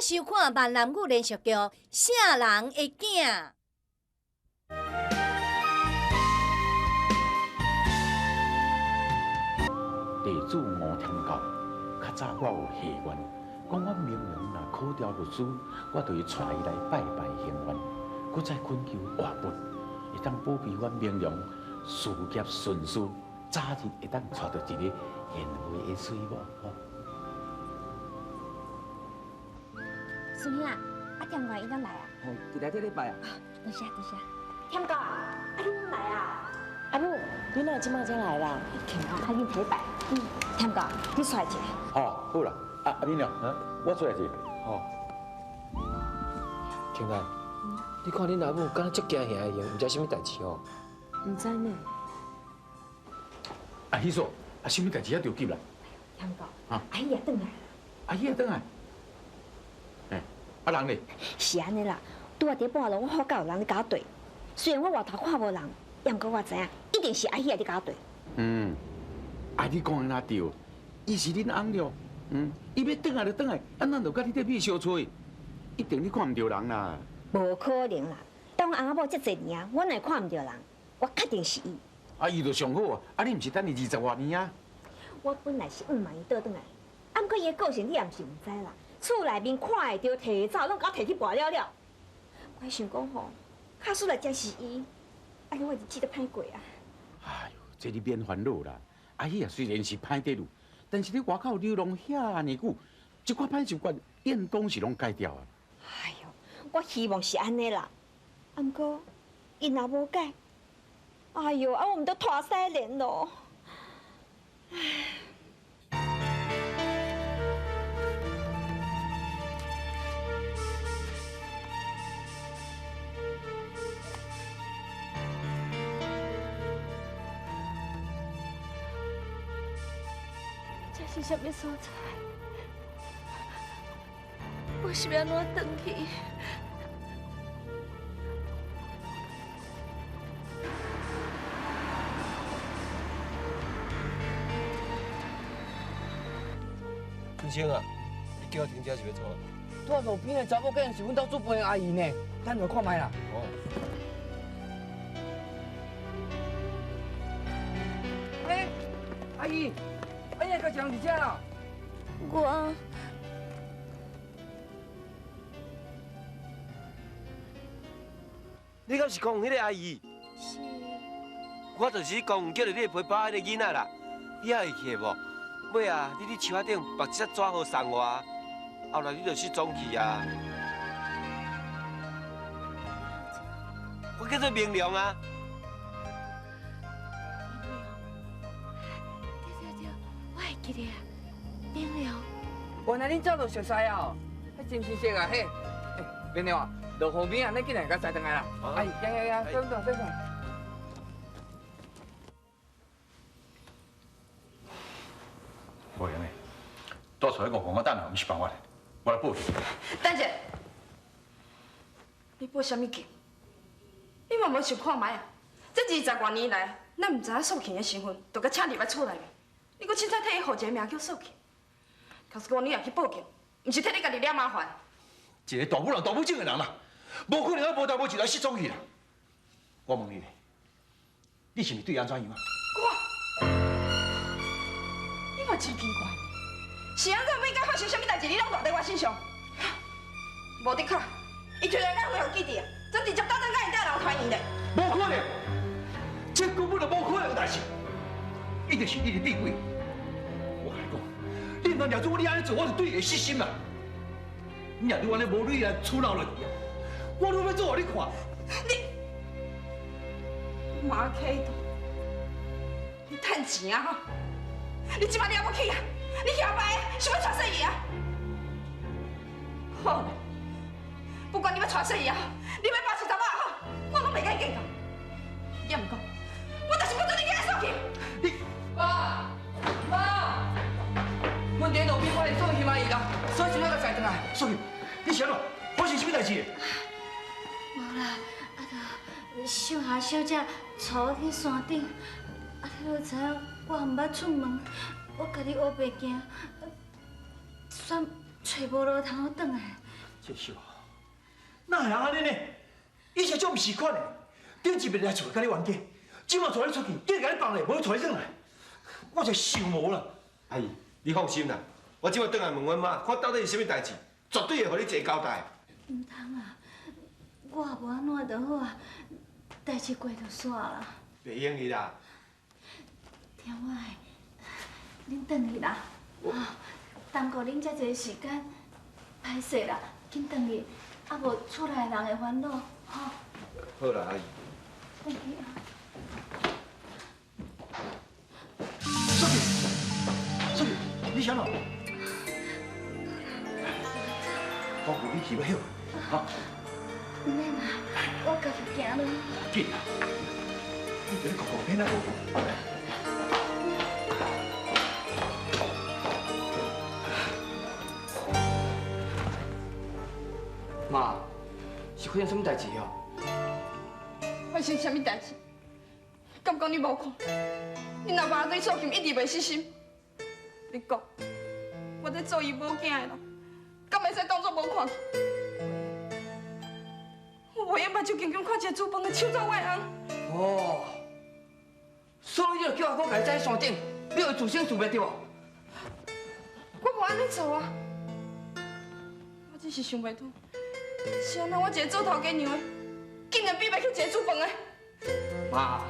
咱收看闽南语连续剧《啥人的囝》。地主吴天教，较早我有下愿，讲我明年若考调律师，我就会带伊来拜拜还愿，阁再恳求活佛，会当保庇阮明良事业顺遂，早日会当娶到一个贤惠的水某。孙兄，啊，天哥伊敢来啊？哦，伫来这咧拜啊。多谢多谢。天哥，啊你哪来啊？阿母，你哪这马才来啦？天哥，较紧提拜。嗯，天哥，你出来一下。好，好啦，啊阿明良，我出来一下。好。天哥，你看恁阿母敢若足惊吓的样，毋知啥物代志哦？毋知呢。啊，喜嫂，啊，啥物代志遐着急啦？天哥，阿姨也转来。阿姨也转来。哎，啊人咧？是按呢啦，拄仔伫半路，我发觉有人咧共我对。虽然我外头看无人，毋过我知影，一定是阿喜仔咧共我对。嗯，啊，你讲的若对，伊是恁翁了，嗯，伊欲转来就转来，啊，咱就佮你伫边相揣，一定你看毋著人啦。无可能啦，当翁仔某遮济年啊，我哪会看毋著人？我确定是伊。啊，伊就上好啊，啊，你毋是等伊20外年啊？我本来是向望伊倒转来，啊，毋过伊的个性你也毋是毋知啦。厝内面看会著提走，拢共我提去跋了了。我想讲吼，假使若真是伊，按呢我日子都歹过啊。哎哟，这你免烦恼啦。阿喜啊，虽然是歹底路，但是咧外口流浪遐尔久，一寡歹习惯应当是拢改掉啊。哎哟，我希望是按呢啦。啊，毋过伊若无改，哎哟，啊，我毋都拖屎连咯。唉。这是啥物所在？我是欲按怎转去？春生啊，你叫我停车是欲创啥？拄仔路边的查某竟然是阮兜煮饭的阿姨呢，等下看觅啦。哦。哎，阿姨。哎呀，家人伫遮啦。我，你敢是讲彼个阿姨？是。我就是讲叫著你陪伴彼个囡仔啦，你还会记无？尾啊，你伫树仔顶绑一只纸盒送我，后来你就失踪去啊。我叫做明良啊。记得啊，明良。原来恁早就熟似啊，彼真亲切啊，嘿。欸，明良啊，落雨暝啊，咱紧来共载转来啦。哎，呀呀呀，转转转转。无闲的，多揣五公我等下，毋是办法，我来报警。等下，你报啥物警？你嘛无想看觅啊？这20外年来，咱毋知影素琴的身份，就共请入来厝内面。你阁凊彩替伊号一个名叫素琴，假使讲你若去报警，毋是替你家己惹麻烦。一个大母人、大母种的人啦，无可能啊无代无志来失踪去啦。我问你，你是毋是对伊按怎样啊？我，你嘛真奇怪，是按怎欲甲发生啥物代志，你拢赖伫我身上？无的确，伊突然间恢复记忆啊，就直接倒转佮𪜶兜人团圆咧。无可能，这根本就无可能的代志，一定是你伫变鬼。我共你讲，你毋通掠做你按呢做，我就对伊会死心啦。你若你按呢无理来处闹落去啊，我拢欲做予你看。你马开头，你趁钱啊吼！你这摆了不起啊？你嚣摆，想欲娶细姨啊？好啦，不管你欲娶细姨也好，你欲包饲查某也好，我拢袂共你计较。也毋过，我就是不准你去爱素琴。你爸妈，阮伫路边发现素琴阿姨啦，所以想欲共载转来。素琴，你是按怎？发生啥物代志？无啦，啊，就秀霞小姐带我去山顶，啊，你都知影我毋捌出门，我家己乌白行，煞揣無路通好轉來。这秀，哪會按呢呢？以前足毋是款的，頂一遍來厝共你冤家，這馬帶你出去，竟然共你放咧，無帶你轉來，我就想無啦。阿姨，你放心啦，我這馬轉來問阮媽，看到底是啥物代誌，絕對會予你一個交代。毋通啊，我也無按怎就好啊，代誌過就煞啦。袂用的啦。聽我的，恁轉去啦，耽誤恁遮濟時間，歹勢啦，緊轉去，啊無厝內人會煩惱，吼。好啦，阿姨。轉去啊。淑萍，淑萍，你啥喏？我扶你去要好，哈。毋免啦，我家己行落。緊啦，你佇咧哭哭免啊。媽，是發生啥物代誌哦？發生啥物代誌？敢講你無看？恁阿爸對素琴一直袂死心。你講，我這做伊某囝的人，敢會使當作無看見？我袂用目睭緊緊看一個煮飯的搶走我的翁。哦，所以你就叫阿哥共伊載去山頂，你予自生自滅對無？我無按呢做啊，我只是想袂通。是按怎我一個做頭家娘的，竟然比袂起一個煮飯的。媽，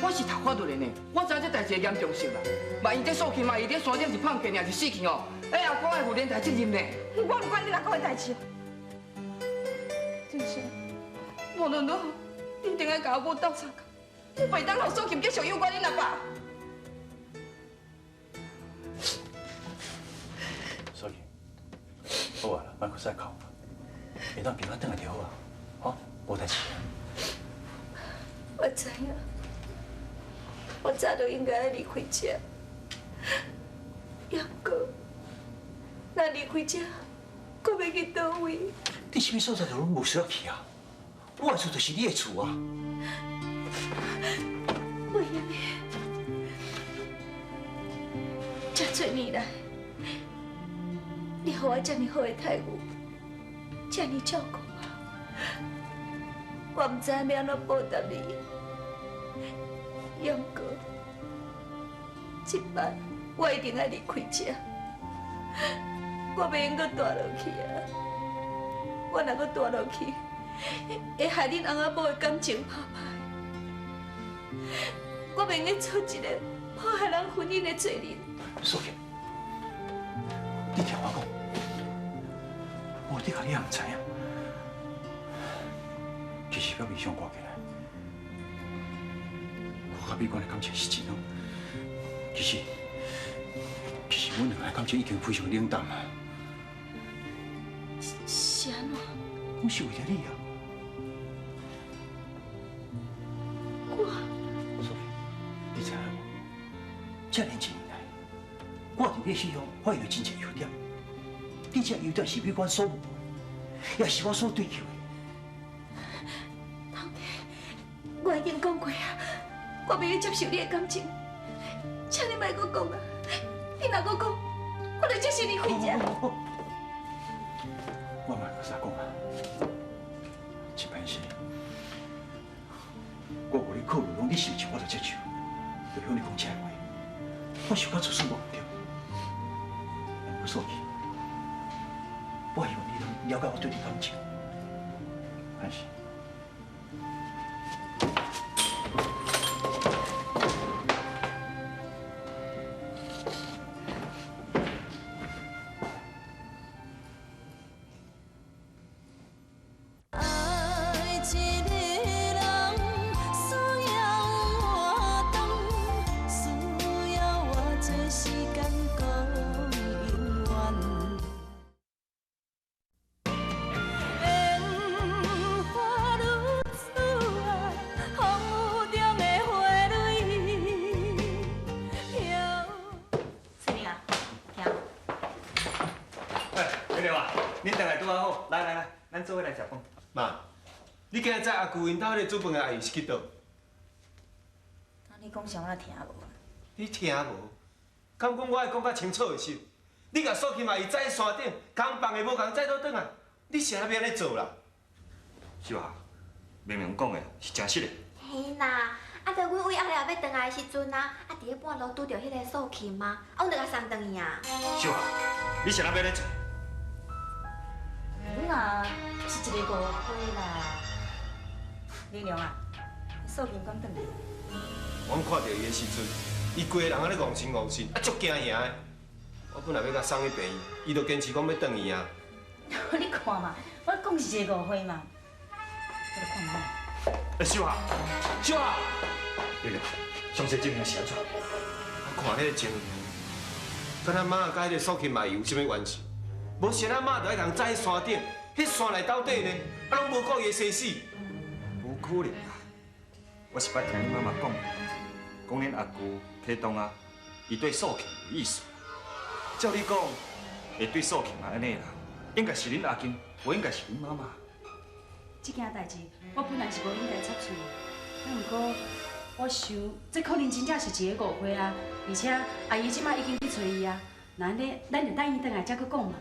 我是讀法律的呢，我知影這代誌的嚴重性啦。萬一這素琴嘛，伊佇山頂是放假，還是死去哦？哎，阿哥愛負連帶責任呢。我毋管恁阿哥的代誌，真是，無論如何，你一定愛共阿母鬥相共，我袂當予素琴繼續有關恁阿爸。素琴，好啊啦，莫閣再哭。會當平安轉來就好啊，吼，無代誌。我知影，我早就應該離開這，猶閣，若離開這，閣欲去佗位？你啥物所在都攏無需要去啊！我的厝就是你的厝啊！袂用的，這濟年來，你予我這麼好的待遇。這呢照顧我，我毋知影欲按怎報答你。猶閣，這擺我一定愛離開這，我袂用閣蹛落去啊！我若閣蹛落去，會害恁翁仔某的感情破歹。我袂用做一個破壞人婚姻的罪人。素琴，你聽我講。無的確，你也毋知影。其實表面上看起來，我佮美冠的感情是真好。其實，阮兩個的感情已經非常冷淡啊。是按怎？攏是為著你啊！我，素琴，你知影無？這爾濟年來，我佇你身上發現真濟優點。你這優點是美冠所無的，也是我所追求的。頭家，我已經講過啊，我袂用接受你的感情，請你莫閣講啊！你若閣講，我就即時離開這。我莫閣啥講啊！這擺是，我無咧考慮講你是毋是我就接受，就向你講這話，我想較自私無毋對，毋過素琴。我希望你能了解我對你感情，但是。妈，你今日载阿舅𪜶兜彼个煮饭的阿姨是去佗？啊，你讲啥我听无？你听无？敢讲我爱讲较清楚的是？你共素琴阿姨载山顶，共放的无共载倒转来，你是按怎欲按呢做啦？秀霞，明明讲的是真实的。嘿啦，啊，就阮为后日欲转来的时阵啊，啊，伫咧半路拄著彼个素琴啊，啊，阮就共送转去啊。秀霞，你是按怎欲按呢做？阮啊是一个误会啦。明良啊，素琴敢转去？阮看著伊的时阵，伊规个人按呢戆神戆神，啊，足惊吓的。我本来欲共送去病院，伊就坚持讲欲转去啊。你看嘛，我讲是一个误会嘛。我来看觅。欸，秀霞，秀霞，明良，详细情形是按怎？我看彼个情形，敢若妈佮彼个素琴阿姨有啥物关系？无啥仔妈就爱共载去山顶，彼山内斗底呢，啊，拢无顾伊的生死。无可能啦！我是捌听恁妈妈讲，讲恁阿舅启东啊，伊对素琴有意思。照理讲，会对素琴按呢啦，应该是恁阿公，无应该是恁妈妈。这件代志，我本来是无应该插喙的，啊，毋过我想，这可能真正是一个误会啊。而且阿姨这摆已经去揣伊啊，那按呢，咱就等伊转来才阁讲嘛。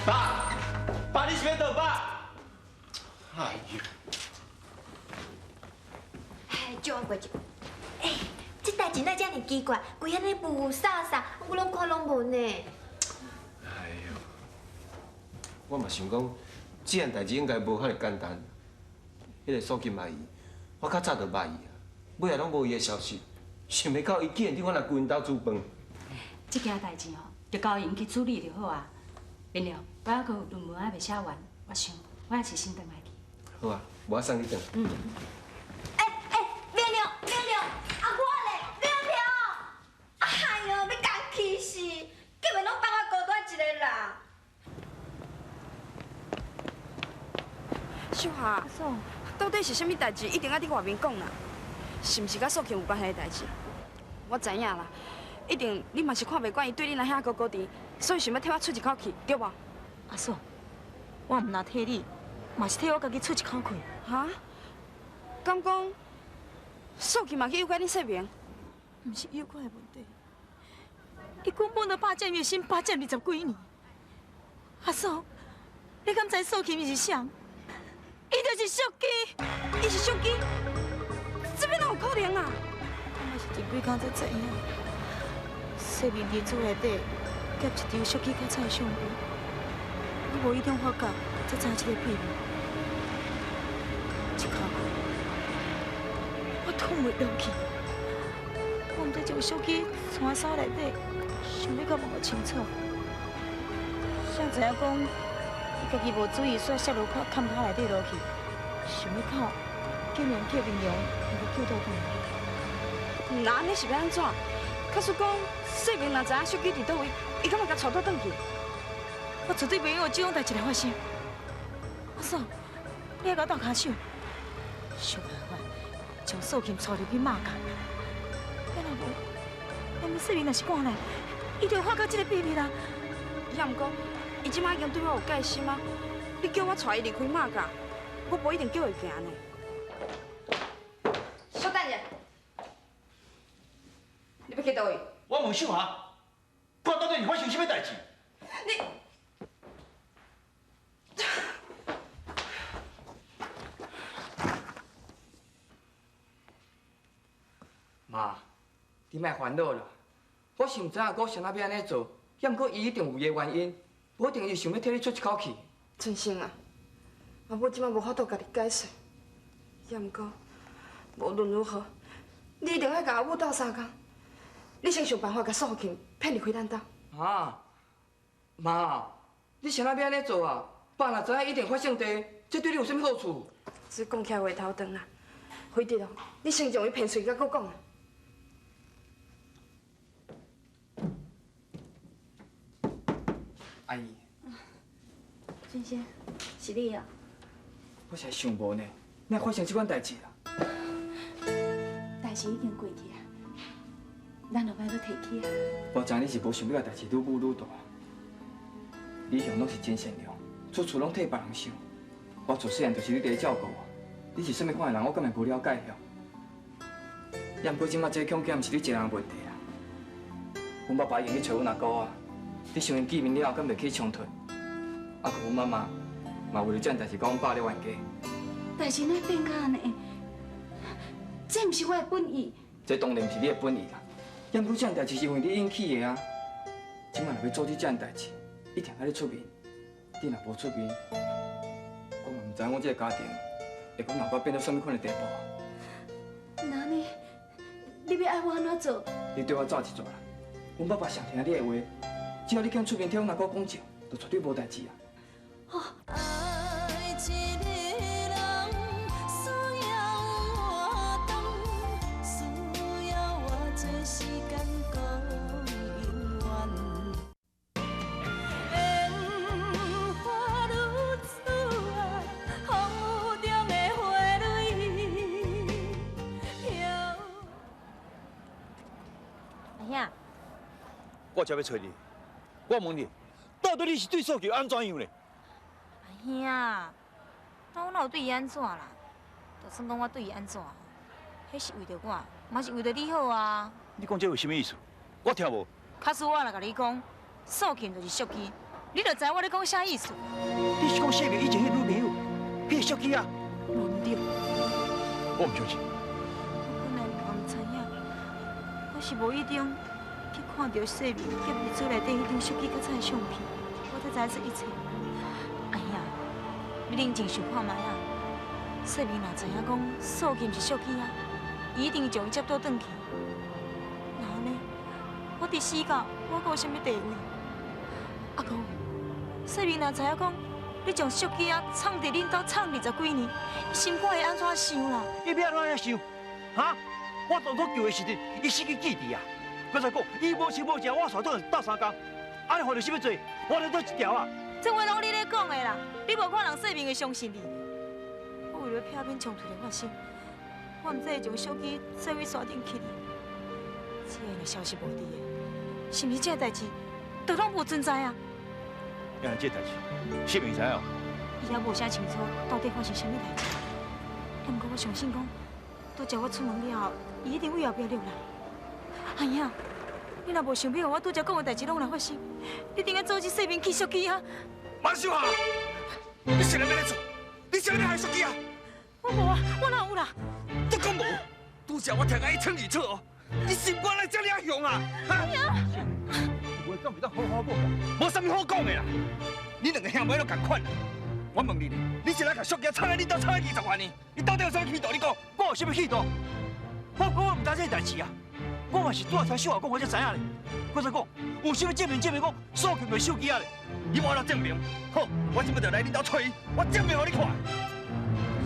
爸，爸，你是欲佗爸？哎呦！哎，借我过一。哎，这代志哪遮尔奇怪，规按呢雾雾煞煞，我拢看拢无呢。哎呦，我嘛想讲，这件代志应该无遐尔简单。彼个素琴阿姨，我较早就捌伊啊，尾仔拢无伊的消息，想袂到伊竟然伫阮阿舅𪜶兜煮饭。这件代志吼，就交𪜶去处理就好啊。明良，我犹阁有论文还袂写完，我想我还是先转来去。好啊，我送你转。嗯。欸欸，明良，明良，啊我咧，明良，哎哟，欲共气死，竟然拢放我孤单一个人。秀霞，到底是啥物代志，一定爱伫外面讲啦？是毋是佮素琴有关系的代志？我知影啦，一定你嘛是看袂惯伊对恁阿兄哥哥甜，所以想欲替我出一口气，对无？阿嫂，我毋若替你，嘛是替我家己出一口气。哈？敢讲素琴嘛去诱拐恁世明？毋是诱拐的问题，伊根本就霸占伊的心，霸占20几年。阿嫂，你敢知素琴伊是啥？伊就是淑姬，伊是淑姬，这边哪有可能啊？我嘛是前几工才知影，世明伫厝内底夹一张淑姬佮蔡相片，我无意中发觉，才知影这个秘密。一口我吞袂落去，我毋知将淑姬藏衫内底，想欲阁问个清楚。谁知影讲？伊家己无注意，煞摔落坎坎内底落去，想欲到，竟然叫明良共救倒转来。那按呢是欲按怎？假使讲世明若知影淑姬伫佗位，伊敢会共带倒转去？我绝对袂用这种代志来发生。阿嫂，你爱共我斗跤手，想办法将素琴带入去妈家。要若无，那世明若是赶来，伊就会发觉这个秘密啦。也毋过，伊这摆已经对我有戒心啊！你叫我带伊离开妈家，我无一定叫会行呢。稍等者，你欲去佗位？我问秀霞，看到底是发生啥物代志？你，妈，你莫烦恼啦，我是毋知阿哥啥物欲按呢做，也毋过伊一定有伊的原因，无一定伊想欲替你出一口气。春生啊，阿母这摆无法度共你解释，也毋过无论如何，你一定爱共阿母斗相共。你先想办法共素琴骗离开咱兜。啊，妈，你啥物欲按呢做啊？爸若知影一定发生地，这对你有啥物好处？这讲起来话头长啦，辉弟哦，你先将伊骗出去，再阁讲啊。阿姨，俊先，是你啊？我实在想无呢，哪会发生这款代志啦？代志已经过去啊，咱后摆阁提起啊。我知你是无想欲共代志愈舞愈大，你一向拢是真善良，处处拢替别人想。我自细汉就是你伫咧照顾我，你是啥物款的人，我敢会无了解晓？也毋过这摆这恐惊毋是你一个人的问题啦，阮爸爸已经去揣阮阿姑啊，你想𪜶见面了后，敢袂起冲突？啊，阁阮妈妈嘛为了这件代志，佮阮爸咧冤家。代志哪变甲按呢？这毋是我的本意。这当然毋是你的本意啦，也毋过这件代志是因为你引起的啊。这摆若欲阻止这件代志，一定爱你出面。你若无出面，我嘛毋知影我这个家庭会阁闹到变做啥物款的地步啊！那呢？你欲爱我按怎做？你对我走一逝啦。阮爸爸上听你的话，只要你肯出面替阮阿姑讲情，就绝对无代志啊。爱一个人需要偌长，需要偌济时间阁永远。烟花女子啊，风雨中的花蕊飘。阿兄，我才欲揣你，我问你，到底你是对素琴按怎样咧？阿兄，那我哪有对伊按怎啦？就算讲我对伊按怎，彼是为著我，嘛是为著你好啊。你讲这话啥物意思？我听无。假使我若共你讲，素琴就是淑姬，你就知我咧讲啥意思。你是讲谢明以前彼个女朋友，彼个淑姬啊？轮到。我毋相信。我本来嘛毋知影，我是无意中去看著谢明夹伫厝内底彼张淑姬较早的相片，我才知这一切。阿兄，你冷静想看觅啊！谢明若知影讲素琴是淑姬啊，伊一定会将伊接倒转去。若按呢，我伫死到我阁有啥物地位？阿公，谢明若知影讲你将淑姬啊藏伫恁兜藏20几年，伊心肝会按怎想啦？伊欲按怎想？哈？我当初救的时阵，伊死去记伫啊！阁再讲，伊无吃无食，我煞转来斗相共，按呢犯著啥物罪？犯著佗一条啊？这话拢你咧讲的啦，你无看人世明会相信你？我为了避免冲突的发生，我毋才会将手机载去山顶去。这个若消息无伫的，是毋是这个代志就拢无存在啊？原来这代志，世明知影？伊也无写清楚到底发生啥物代志。不过我相信讲，拄才我出门了后，伊一定为后壁落来。阿兄，你若无想欲予我拄才讲的代志拢来发生，你一定爱阻止世明去淑姬啊！马秀霞，你是咧欲咧做？你是咧害淑姬啊？我无啊，我哪有啦？都讲无，拄才我听伊称二错哦，你心肝来遮尔凶啊？哈！话讲袂当好好讲，无啥物好讲的啦。你两个兄妹拢仝款。我问你，你是来共淑姬藏在恁兜藏了20外年，你到底有啥物企图？你讲，我有啥物企图？我毋知这个代志啊！我嘛是拄仔听秀华讲，我才知影咧。阁再讲，有啥物证明证明讲素琴就是手机啊咧？你无法度证明。好，我这摆就来恁兜揣伊，我证明予你看。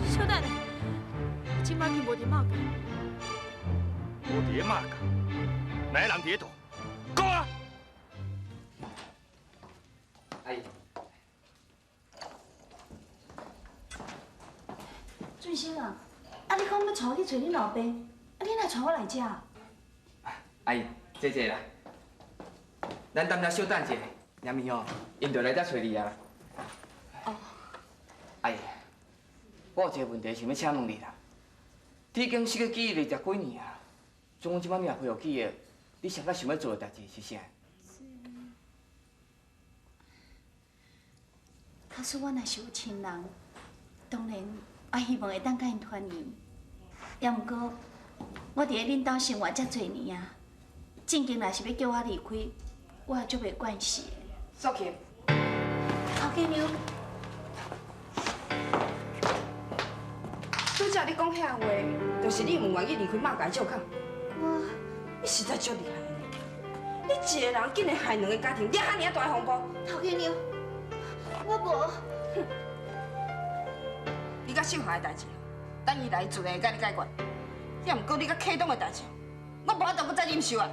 小等下，这摆去无伫马家。无伫咧马家，哪个人伫咧佗？讲啊！阿姨。俊生啊，啊你讲欲带我去揣恁老爸，啊你哪带我来遮？阿姨，坐坐啦。咱踮遮小等一下，明明哦，𪜶就来遮揣你啊。哦。阿姨，我有一个问题想欲请问你啦。你已经失去记忆20几年啊，像讲这摆你若恢复记忆，你上较想欲做的代志是啥？假使我若是有亲人，当然我希望会当佮𪜶团圆。也毋过，我伫咧恁兜生活遮济年啊，正经若是欲叫我离开，我也足袂惯势的。素琴，头家娘，拄才你讲遐话，就是你毋愿意离开马家借口。我，你实在足厉害的，你一个人竟然害两个家庭惹遐尔大的风波。头家娘，我无。哼，你佮秀霞的代志，等伊来自然会共你解决。也毋过你佮启东的代志，我无法度阁再忍受啊！